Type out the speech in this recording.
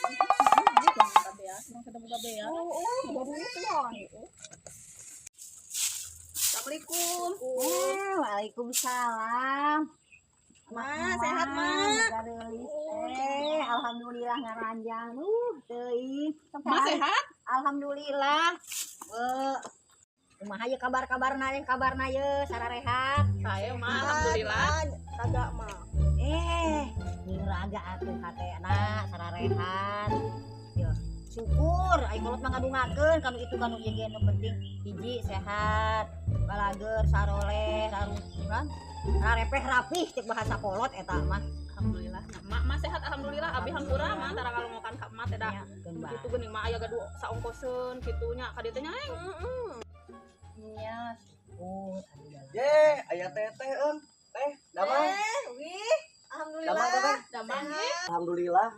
Beas, kita buka beas. Oh, baru itu ya. Assalamualaikum. Eh, waalaikumsalam. Ma, sehat, Ma? Gareulis teh, alhamdulillah ngaranjang. Teuing. Ma sehat? Alhamdulillah. Eh, kumaha ye kabar-kabarna ye, kabarna ye, sararehat? Saya Ma, alhamdulillah. Kagak, Ma. Eh, ngiraga atuh hatena sararehat. Yo, syukur ai kolot mah ngadungakeun kanu itu kanu ieu ge, nu penting hiji sehat, balager, saroleh, rarukan, rarepeh rapih cek bahasa kolot eta mah. Alhamdulillah. Ma, Ma sehat alhamdulillah. Abi hampura Ma tara ngalongokan ka Ma teh da. Nya, keun bae. Kitu geuning Ma aya gaduh saongkoseun kitu nya ka dieu teh nya, Neng. Nya, syukur. Aduh, dalam. Ye, aya teteh eun. Teh, damang. Eh, wih, alhamdulillah. Damang, teteh. Damang ge. Alhamdulillah.